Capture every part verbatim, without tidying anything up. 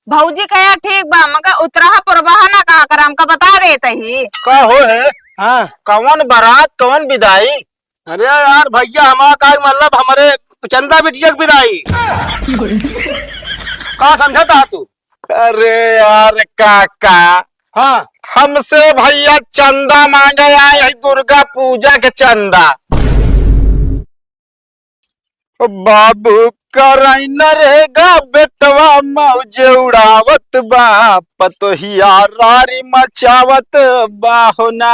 भौजी कहा ठीक बा, मगर उतरहा पुरबहा ना कहा कर, हमका बता देत ही। का हो है? हाँ। कवन बारात, कवन विदाई? अरे यार भैया, हमारा का मतलब, हमारे चंदा बिटिया की विदाई। का समझत हा तू? अरे यार काका, हाँ। हमसे भैया चंदा मांगे आए है, दुर्गा पूजा के चंदा। बाबू करैन रहेगा बेटवा, मौज उड़ावत बा, पतोहिया रारी मचावत बा हो ना।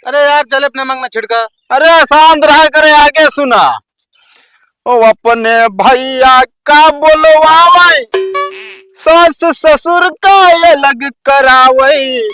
अरे यार, जलेब नमक ना छिड़का। अरे शांत रहा करे, आगे सुना। ओ अपने भैया का बोलवावे, सास ससुर का अलग करावे,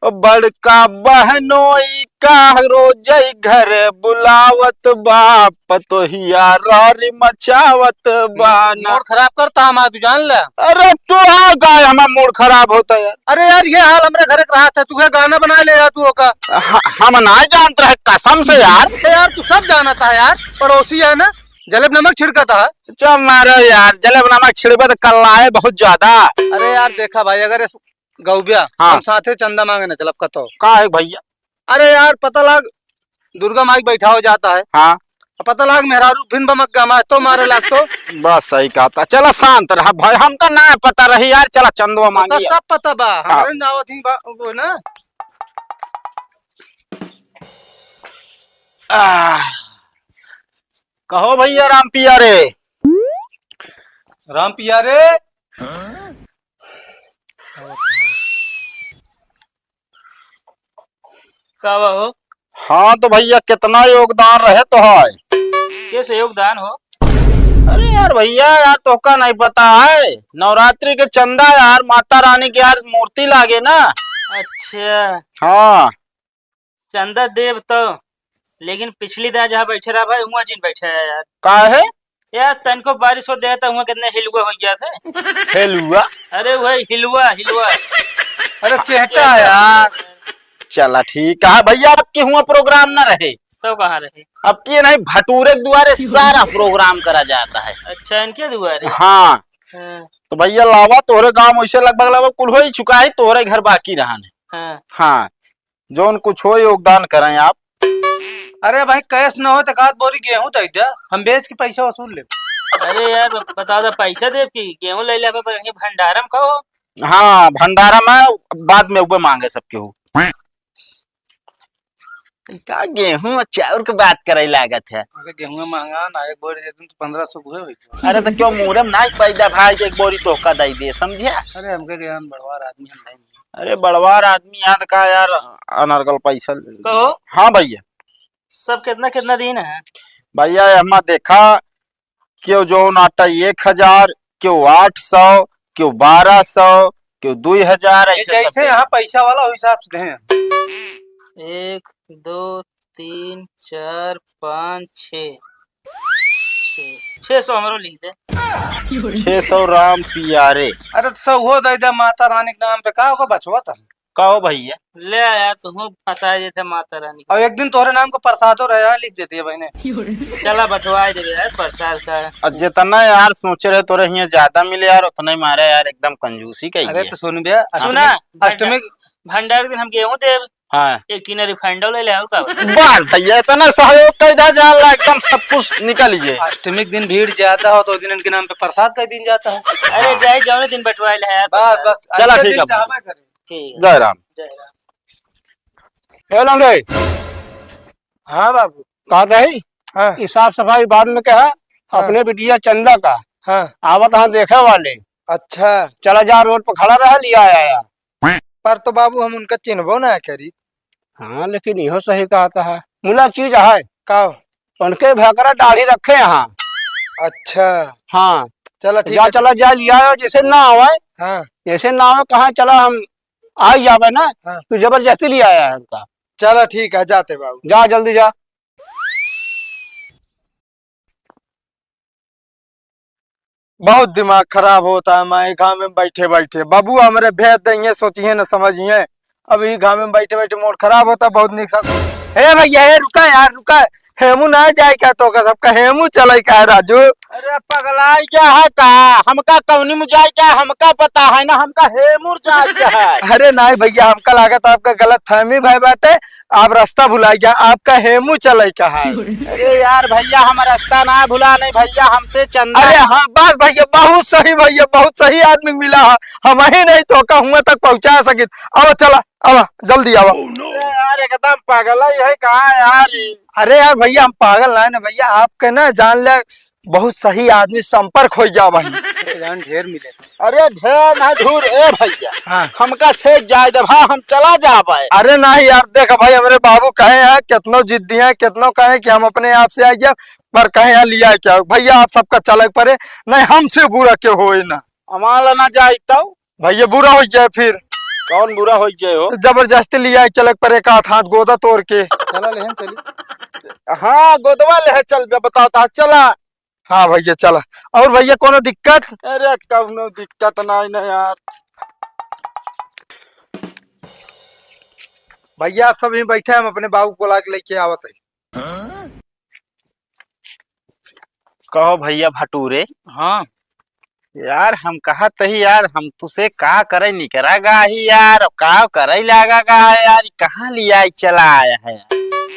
बड़का बहनोई का रोजई घर बुलावत बा, पतोहिया रारी मचावत बा ना। मूड खराब करता हमारा, तू जान ले। अरे तू आ का हमारा मूड खराब होता यार। अरे यार, ये हाल हमरे घर के रहा था, तू है गाना बना ले यार, तू का। ह-, हम ना जानत रहे कसम से यार। अरे यार, तू सब जानत है यार, पड़ोसी है ना, जलेब नमक छिड़कत है। चुप मारो यार, जलेब नमक छिड़कबे तो कल्लाए बहुत ज्यादा। अरे यार, देखा भाई, अगर इस गौबिया, हाँ। हम साथे चंदा मांगे ना चलब कतो। का है भैया? अरे यार, पता लाग, दुर्गा माई बैठा हो जाता है। हाँ। अब पता लाग, मेहरारू फिन बमक गमा तो मारे लाग तो। बस सही कहता। चला शांत रहा भाई, हमका ना पता रही यार। चला चंदवा तो मांगी। सब पता बा, हाँ। हमारे नाव थी बा, वो ना। आह, कहो भैया राम पिया रे। राम पिया रे। का बा हो? हाँ तो भैया, कितना योगदान रहे तो है। कैसे योगदान हो? अरे यार भैया, यार तोहका नहीं पता है, नवरात्रि के चंदा यार, माता रानी के यार मूर्ति लागे ना। अच्छा। हाँ। चंदा देब तो, लेकिन पिछली दाएं जहाँ बैठे रहा भाई, हुआं जिन बैठे है यार। काहे? यार, तनको बारिश हो जाए तो हुआं कितने हिलुआ हो जात है। हिलुआ? अरे वही हिलुआ, हिलुआ। अरे चेहटा है यार। चला ठीक है भैया, अब की हुआं प्रोग्राम ना रहे। तो कहाँ रहे? अब की नहीं, भटूरे के दुआरे सारा प्रोग्राम करा जाता है। अच्छा, इनके दुआरे? हाँ। हाँ। तो भैया लावा, तोहरे गांव वैसे लगभग लगभग कुल हो ही चुका है, तोहरे घर बाकी रहन है। हाँ। हाँ। जौन कुछ हो योगदान करें आप। अरे भाई, कैश न हो तो एक आध बोरी गेहूं दे दे, हम बेच के पैसा वसूल लेब। अरे यार, ब-, बता दो, पैसा देब कि गेहूं ले लेबे, पर यहीं भंडारा में कहो। हाँ, भंडारा में बाद में उबे मांगे सबके हो। का गेहूं और चाउर के बात करे लागत है? अरे गेहूं महंगा ना, एक बोरी दे दिन तो पन्द्रह सौ हुए होई। अरे तो क्यों मुहरे में ना पैदा भाई के एक बोरी तोहका दे दे, समझे? अरे हमके ज्ञान बड़वार आदमी हम नहीं। अरे बड़वार आदमी याद का यार, अनर्गल पैसा ले। कहो। हाँ भैया। सब कितना कितना दिन है? भैया, एहमा देखा, केहू जौन आटा एक हजार, केहू आठ सौ, केहू बारह सौ, केहू दुई हजार, ये ऐसे जैसे सब। यहाँ पैसा वाला, वही हिसाब से दें। एक, दो, तीन, चार, पाँच, छः। छः सौ हमरो लिख दे। छः सौ राम पियारे। अरे तो सौ हो दे दे माता रानी के नाम पे, का होगा बचवा था? का हो भैया? ले आया, तुहूँ फंसा देते माता रानी। और एक दिन तोहरे नाम का प्रसादो रहे, यहाँ लिख देती है बहने। चला बंटवा देबे यार प्रसाद का। और जितना यार सोचे रहे तोरे हियाँ ज्यादा मिले यार, उतना ही मारे यार, एकदम कंजूसी का ही अरे है। तो सुन बे, हाँ। सुना, अष्टमी, अष्टमी भंडार, भंडार के दिन हम गेहूं देब, हाँ। एक टीना रिफाइंडो ले ले, और का बा? बस भैया, इतना सहयोग कर दे, जान ला एकदम सब कुछ निकल ही जाए। अष्टमी के दिन भीड़ ज्यादा हो तो दिन इनके नाम पे प्रसाद का दिन जाता है। अरे जाए, जौने दिन बंटवाए ले यार बस, प्रसाद। बस, चला, ऐसे ठीक दिन है। चाहबे करे। ठीक है। जय राम। जय राम। ए लंगड़े। हाँ बाबू। कहा था ही? हाँ। ई साफ सफाई बाद में कहा, हाँ। अपने बिटिया चंदा का। हाँ। आवत हाँ देखे वाले। अच्छा। चला जा रोड पर खड़ा रहा, लिया आया। पर तो बाबू हम उनका चिन्हबो ना करी। हाँ, लेकिन इहो सही कहत है। मुला चीज है। का? उनके भकरा दाढ़ी रखे यहाँ। अच्छा। हाँ। चला ठीक जा, है। चला जा, लिया आयो, जैसे ना आवे। हाँ। जैसे ना आवे, कहाँ चला हम आ ही जावे ना, हाँ। तू जबरदस्ती लिया आया है उनका। चला ठीक है, जाते बाबू। जा, जल्दी जा। बहुत दिमाग खराब होता है, मैं घाम में बैठे बैठे। बाबू हमरे भेज देंगे, सोचिए न समझिए। अभी घाम में बैठे बैठे मूड खराब होता, बहुत निक सब। हे भैया, हे रुका यार, रुका। हेमू ना जाए क्या तो का सबका? हेमू चले का है राजू? अरे पगलाई गया है का? हमका कौनी मुजाई गया, हमका पता है ना, हमका हेमुर जाई गया है। अरे नाहीं भइया, हमका लागत आपका गलतफहमी भय बाटे, आप रस्ता भुलाइ गया, आपका हेमू चलइ का है। अरे यार भइया, हम रस्ता ना भुला नहीं भइया, हमसे चंदा अरे हाँ, बस भइया, बहुत सही भइया, बहुत सही आदमी मिला है, हमहीं नहीं तोहका हुआँ तक पहुँचा सकित। आवा चला, आवा, जल्दी आवा। अरे यार, एकदम पागल है, है कहाँ यार? अरे यार भइया, हम पागल ना है ना भइया, आपके ना जान ले बहुत सही आदमी संपर्क होइ गया भाई। अरे जान ढेर मिले। अरे ढेर ना ढूर, ए भइया। हाँ। हमका से जाए दे भा, हम चला जाबे। अरे नाहीं यार, देख भाई, हमरे बाबू कहे हैं, केतनो जिद्दी हैं, केतनो कहे कि हम अपने आप से आइ गया, पर कहे हैं लिया क्या? भइया, आप सबका चलइ परे, नाहीं हमसे बुरा के होए ना। हमारा ना जाए तो? भइया बुरा होइ जाए फिर। कौन बुरा होइ जाए हो? जबरदस्ती लिया चलइ परे, एक हाथ, हाथ गोदा तोड़ के। चला लेहन चली। हाँ, गोदवा लेहे चल बे, बताओ ता चला। हाँ भइया चला। और भइया कोनो दिक्कत? अरे कौनो दिक्कत नाहीं ना यार। भइया आप सब यहीं बैठे, हम अपने बाबू को बुला के लेके आवत है। कहो भइया भटूरे। हाँ। यार हम कहत ही यार, हम तुसे का करे निकरा गा ही यार, का करे लागा गा है यार, कहाँ लिया चला आया है?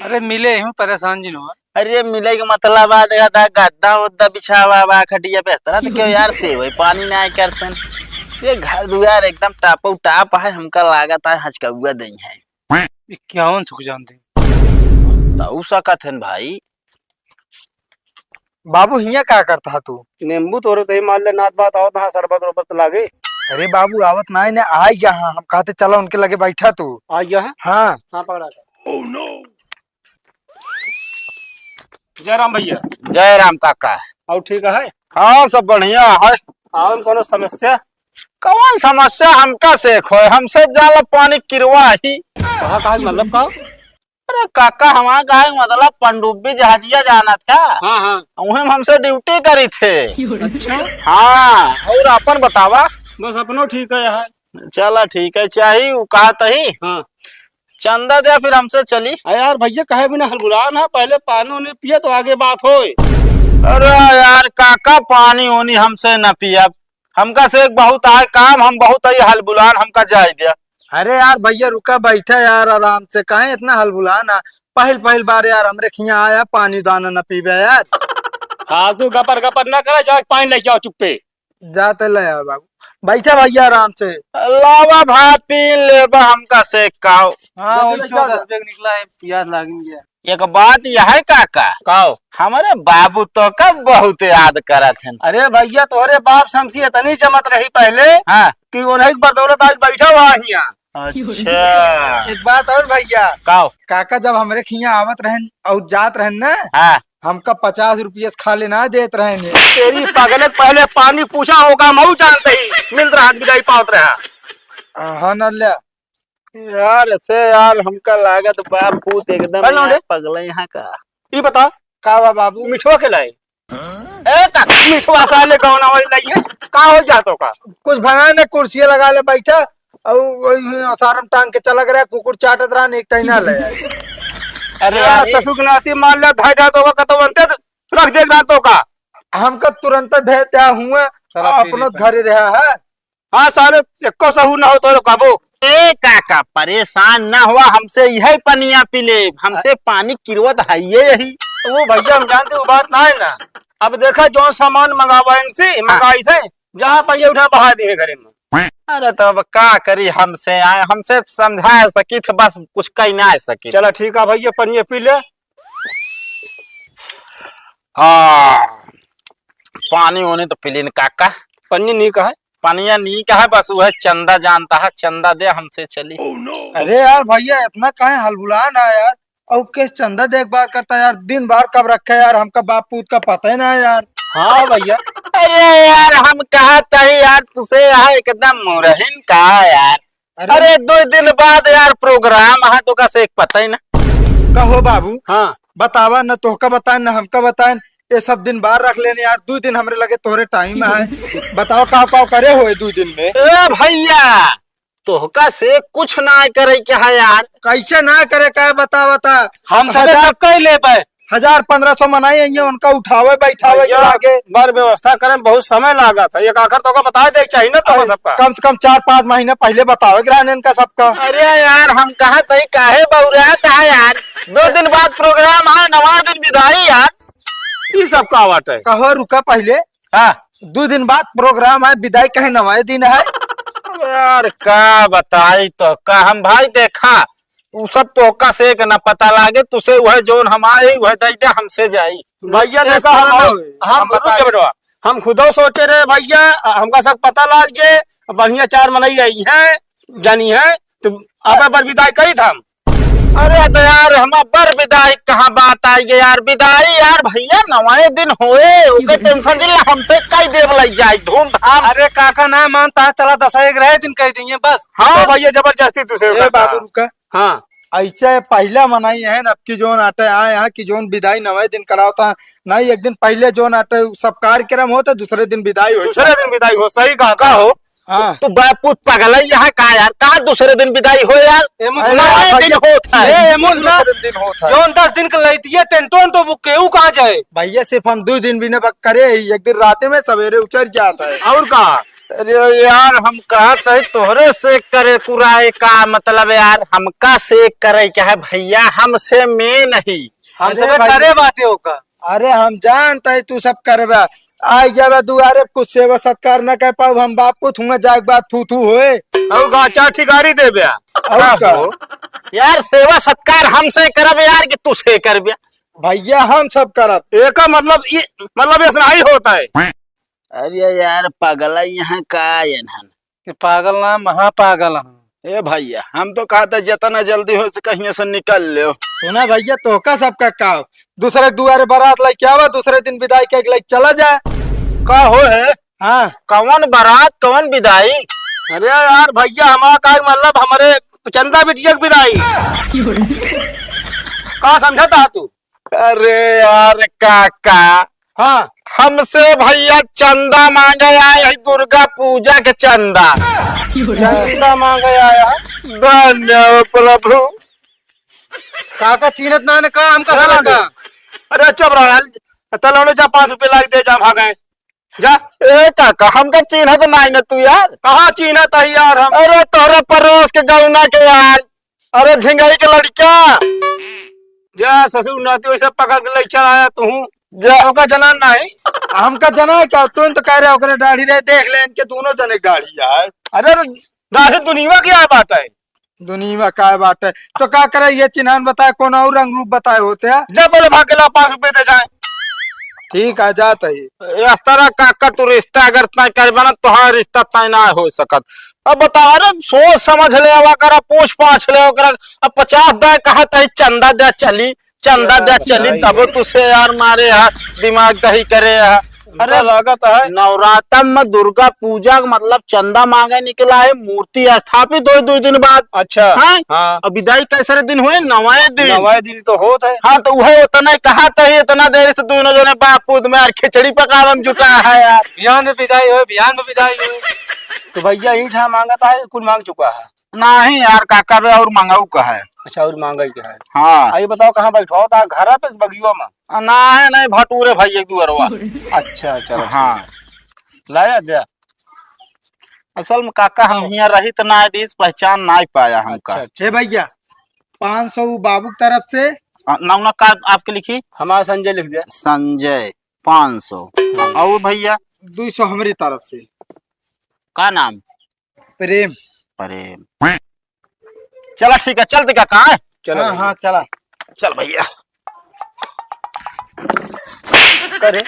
अरे मिले हूँ, परेशान जिन हो। अरे मिले के मतलब आ, देखा था गद्दा उद्दा बिछावा बा खटिया पे, इस तरह तो क्यों यार सेवई पानी ना करतन। ये घर दुआर एकदम टापो टाप है, हमका लागत है हचकौआ दई है। इक्यावन सुख जानते। तऊ सकत हन भाई। बाबू, हियाँ का करत हा तू? नींबू तोरे तही मान ले, नात बात आवत हा, शरबत उरबत लागे। अरे बाबू, आवत नाहीं ना, आइ गया हाँ। हम कहते चला उनके लगे बैठा तू। आ गया है? हाँ। हाँ, पकड़ा था। जय राम भइया। जय राम काका। और ठीक है? हाँ, सब बढ़िया है। और कोनो समस्या? कौन समस्या हमका से खोए, हमसे जाला पानी किरवा ही। कहाँ, कहाँ, मतलब का? अरे काका, हमार कहे के मतलब पनडुब्बी जहाजिया जानत है? हाँ, हाँ। उहे में हमसे ड्यूटी करी थे। अच्छा। हाँ, और अपन बतावा? बस अपनो ठीक है यार। चला ठीक है, चाही उ कहा तही। हाँ। चंदा दे फिर हमसे चली। अरे यार भइया, कहे बिना हलबुला ना, पहले पानी उनी पिया तो आगे बात होए। अरे यार काका, पानी उनी हमसे न पियब, हमका से एक बहुत आए काम, हम बहुत ही हलबुलान, हमका जाए दिया। अरे यार भइया रुका, बैठा यार आराम से, काहे इतना हलबुलान? पहिल पहिल बार यार हमरे खियाँ आया, पानी दाना न पीबे यार। फालतू गपर गपर ना करे, जाके पानी लेके आओ चुप्पे। जाते ले आओ बाबू, बैठा भइया आराम से। लावा भात पी लेबा, हमका से काओ। हाँ, जल्दी वही लेके आओ। दस बैग निकला है, प्यास लागी गया। एक बात यह है काका। काओ? हमरे बाबू तोका बहुत याद करत हन। अरे भइया, तोहरे बाप से हमसे इतनी जमत रही पहले हाँ। कि उन्हीं के बदौलत आज बैठा हुआ हियाँ। अच्छा। एक बात और भइया। काओ? काका जब हमरे खियाँ आवत रहन और जात रहन ना, हाँ। हमका पचास रुपये से खाली ना देत रहन। तेरी पगले, पहले पानी पूछा होगा, मऊ जानते ही मिलत रहा, बिदाई पावत रहा। हाँ, नल्या। यार, ऐसे यार, हमका लागत बाप पूत एकदम कर लो यार रे। पगले यहाँ का। ई बता, का बा बाबू? मिठवा के लाई? ए, का मिठवा साले कौन वाली लाई है? का हो जातो का? कुछ भना ने, कुर्सी लगा ले बैठा, और वही सारम टांग के चला गया, कुकुर चाटत रहा, एक तैना ले आए। अरे यार, यार, ससुर के नाती मान ले, धाय धाय तो का कतो बनते, रख दे ना तो का। हमका तुरंत भेज दिया हुआ, चला, फिर अपनो ही घरे रहा है। हाँ साले, एको सहू ना हो तो काबू। ए काका, परेशान ना हुआ, हमसे यही पनिया पी ले, हमसे पानी किरवत है ये यही। वो भइया, हम जानते वो बात ना है ना। अब देखा, जौन सामान मंगावा इनसे, हाँ। मंगाई थे, जहाँ पइया उठा बहा दिए घरे में। अरे तो अब का करी, हमसे आए, हमसे समझा सकी थे, बस कुछ कही ना सकी। चला ठीक है भइया, पनिया पी ले। हाँ, पानी ओनी तो पी लेन काका। पनिया नीक है? पनिया नीक है, बस वह चंदा जानता है, चंदा दे हमसे चली। अरे यार भइया, इतना काहे हलबुला ना यार, और किस चंदा देख बात करता यार, दिन भर कब रखे यार, हमका बाप पूत का पता ही ना है यार। हाँ भइया। अरे यार, हम कहा तही यार, तुसे यहाँ एकदम मुरहिन का यार। अरे अरे, दो दिन बाद यार program है, तो का से एक पता ही ना। कहो बाबू। हाँ। बतावा, न तोहका बताएन, न हमका बताएन। ये सब दिन बाहर रख लेने यार, दो दिन हमरे लगे तोहरे time है। बताओ, का, का करे हो ये दो दिन में? ए भइया, तोहका से कुछ ना करे के है यार। कैसे ना करे का है, बतावा ता। हम सब हटा। सब कह ले पाए। हजार पन्द्रह सौ मनई अइहैं, उनका उठावे बैठावे के भैया, लागे। बार व्यवस्था करे में बहुत समय लागत है, एक आखर तो का बताए दे चाहिए ना तो अरे, सबका। कम से कम चार पाँच महीना पहिले बतावे के रहन इनका सबका। अरे यार, हम कहा तई काहे बौरात है यार, दो दिन बाद program है, नवा दिन विदाई यार, ई सब का बात है? कहो रुका पहिले। हाँ। दो दिन बाद program है, विदाई कहे नवाए दिन है। अरे यार, का बताई तो का हम भाई, देखा, उ सब तोहका से के ना पता लागे, तुसे वह जौन हम आए, वह दे दे, हमसे जाई। भैया, एक देखा, काम हम, ना होई। हम हम रुक बता जा बेटवा, हम खुदो सोचे रहे भैया, हमका सब पता लाग जे, बढ़िया चार मनई आई है, जानी है, तो अब पर विदाई करी था हम। अरे तो यार, हम अब्बर विदाई कहाँ बात आई है यार, विदाई यार भैया, नवाए दिन होए, ओके tension जिला हमसे कई देव लग जाए धूमधाम। अरे काका ना मानता है, चला दस एक रहे दिन कह दिए बस। हाँ। तो भैया जबरदस्ती तुसे ए करता बाबू है। रुका। हाँ। ऐसे पहला मनाई है ना, अब की जोन आटे आए यहाँ की जोन विदाई नवाए दिन करावता, नहीं एक दिन पहले जोन आटे सब कार्यक्रम होता, दूसरे दिन विदाई हो दूसरे दिन विदाई हो, सही कहा का हो। हाँ। तू बापूत पगल है यहाँ का यार, कहाँ दूसरे दिन विदाई हो यार? ए, मुझ नवाए ना, दिन होत है। ए, ए, मुझ ना, दूसरे दिन होत है। जौन दस दिन के लइटिया टेंटो वेंटो बुक के, ऊ कहाँ जाए? भैया, सिर्फ हम दो दिन भी ना बक करे ही, एक दिन राते में सवेरे उचर जात है। और का? अरे यार, हम कहत है तोहरे से करे कुराए का मतलब यार, हमका से करे क्या है भैया, हमसे में नहीं। हम अरे सब भाई। करे बाटे ओका। अरे हम जानत है तू सब करबा। आई जाबे दुआरे, कुछ सेवा सत्कार न कर पाऊ, हम बापूत हुआ जाए के बाद थू थू होए। और का, अच्छा ठिकारी देबे। और का? हो? यार सेवा सत्कार हमसे करबे यार कि तुसे करबे? भैया हम सब करब। एका मतलब ई, मतलब ऐसा नहीं होता है। अरे यार पगला यहाँ का एनहन? ये पागल ना, महापागल है। ए भैया, हम तो कहत है जितना जल्दी हो से कहीं से निकल लो। सुना भैया, तोहका सबका का, दूसरे दुआरे बारात लेके आवा, दूसरे दिन विदाई के लेके चला जाए। का हो है? हाँ। कौन बारात, कौन विदाई? अरे यार भैया, हमारा का मतलब, हमारे चंदा बिटिया की विदाई। का समझता है तू? अरे यार काका, हाँ। हमसे भैया चंदा मांगे आए है, दुर्गा पूजा के चंदा। चंदा मांगे आया है? धन्य हो प्रभु। काका चीन्हत ना ने का हमका अरे साला का? अरे चुप रह यार, तलौने जा पाँच रुपये लाग दे जा भागे। जा। ए काका, हमका चीन्हत नाई न तू यार। कहाँ चीन्हत है यार हम? अरे तोहरे पड़ोस के गौना के यार, अरे झिंगाई के लड़का। जा ससुर नाती वैसे पकड़ के ले चल आया तू। जा। ओका जना नहीं। हमका जना है क्या? तू तो कह रहे ओकरे दाढ़ी रहे, देख ले इनके दोनों जने दाढ़ी यार। अरे दाढ़ी दुनिया की आय बात है। दुनिया का बात है। तो का करे, ये चिन्हान बताए, कौन और रंग रूप बताए होते हैं? जा बोले भाग के ला, पाँच रुपये दे जाए। ठीक है, जात है। इस तरह काका तू रिश्ता अगर तय करबे ना, तोहार रिश्ता तय ना हो सकत। अब बता, अरे सोच समझ ले, अब अगर पूछ पाछ ले ओकरा, अब पचास दे कहा तही चंदा दे चली, चंदा दे चली, तब तुसे यार मारे है, दिमाग दही करे है। अरे लागत है। नवरातम में दुर्गा पूजा का मतलब चंदा मांगे निकला है, मूर्ति स्थापित होए दो दिन बाद। अच्छा। हाँ? हाँ। अब विदाई कैसरे दिन होए? नवाए दिन। नवाए दिन तो होत है। हाँ, तो वह उतना ही कहा तही, इतना देर से दोनों जने बापूत में यार खिचड़ी पकावे में जुटा है यार। बिहान में विदाई होए, बिहान में विदाई होए। तो भैया ईंट हाँ मांगत है, कुल मांग चुका है। नहीं यार, काका बे और मांगऊ का है। अच्छा, और मांगई का है। हाँ। आ, ये बताओ, कहाँ बैठो था, घर पे कि बगिया में? आ, नहीं, नहीं, भटूरे भाई एक दुअरवा। अच्छा, चलो, हाँ। ठीक। लाया दे। असल में काका हम हाँ। हियाँ रही तो ना दिस, पहचान ना पाया हमका। अच्छा, अच्छा। ए भैया, पाँच सौ बाबू की तरफ से। आ, नाम ना का आपके लिखी? हमारा संजय लिख दिया। संजय, पाँच सौ। हाँ। और भैया? दो सौ हमारी तरफ से। का नाम? प्रेम। प्रेम। चला ठीक है, चल दिखा कहाँ है? चलो हाँ, भैया। हाँ, चला। चल भैया। करे।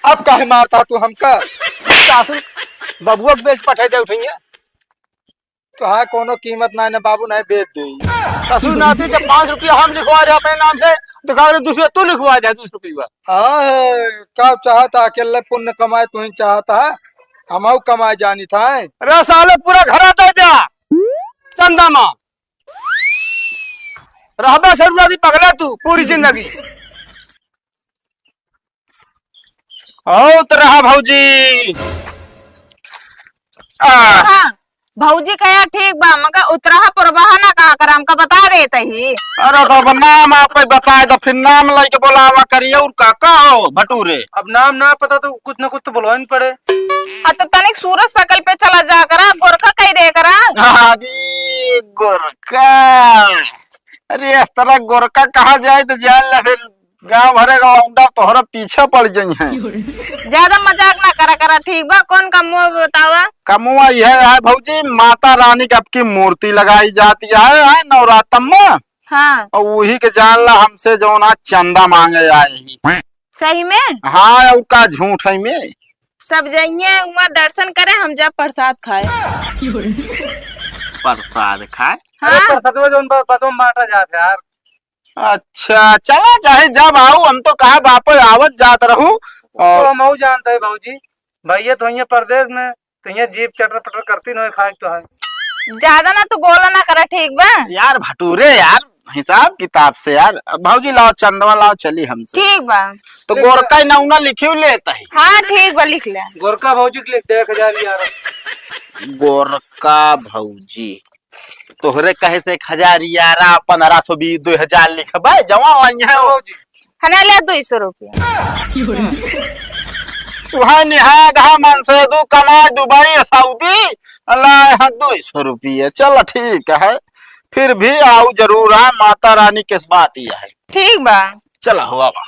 अब काहे मारता तू हमका? सासू, बबुआ के बेच पठाई दे उठैया। तो हाँ, कोनो कीमत ना, ना बाबू, नहीं बेच दे। ससुर नाती जब पाँच रुपया हम लिखवा रहे अपने नाम से, तो का दूसरे तू लिखवा दे दूसरे रुपया। हाँ, का चाहता अकेले पुण्य कमाए, तू ही चाहता है, हम कमाए जानी था। अरे साले, पूरा घर आता है क्या? चंदा माँ। रहबे से रुआ दी पगला तू पूरी जिंदगी। औत रहा भौजी। आ। हाँ, भौजी कहा ठीक बा, मगर उतरहा पुरबहा ना कहा कर हमका बता देत ही। अरे तो अब नाम आप बताए तो फिर नाम लेके बोलावा करिए, और का, का हो भटूरे? अब नाम ना पता तो कुछ ना कुछ तो बोलवाइन पड़े। हाँ, तो तनिक सूरज सकल पे चला जा करा, गोरखा कही दे करा। अरे गोरखा, अरे इस तरह गोरखा कहा जाए तो जान ला फिर गांव भरे का लौंडा तोहरा पीछे पड़ जाई हैं। ज्यादा मजाक ना करा करा, ठीक बा? कौन कमवा बतावा? कमवा यह है भौजी, माता रानी की आपकी मूर्ति लगाई जाती है, है नवरातम में। हाँ। और वही के जान ला हमसे जौन आज चंदा मांगे आए ही। सही में? हाँ, और का झूठ है में? सब जाइए वहाँ दर्शन करे, हम जा प्रसाद खाए। प्रसाद खाए? अरे हाँ। प्रसादवा जौन बा-, बतवा में बांटा जात है यार। अच्छा, चला चाहे जब आऊ, हम तो कहा बापे आवत जात रहू। और तो हम आऊ जानते हैं भौजी, भैया तो यहाँ परदेश में, तो यहाँ जीप चटर पटर करती न खाए तो है। ज्यादा ना तू बोला ना करा, ठीक बा? यार भटूरे यार, हिसाब किताब से यार। अब भौजी लाओ चंदवा लाओ, चली हमसे। ठीक बा। तो ठीक बा। गोरका नौना लिखियो लेता है। हाँ ठीक बा, लिख ले। गोरका भौजी के लिख दे एक हजार यार। गोरका भौजी, तोहरे कहे से एक हजार यारा, पन्द्रह सौ बीस, दो हजार लिखबे, जमा वही है। हाँ भौजी। हना ले दो सौ रुपया। वह निहाद है मन से दू कमाए दुबई सऊदी, अल्लाह यहाँ दो सौ रुपये। चल ठीक है, फिर भी आऊ जरूर है, माता रानी किस बात ही है। ठीक बा। चला हुआ बा।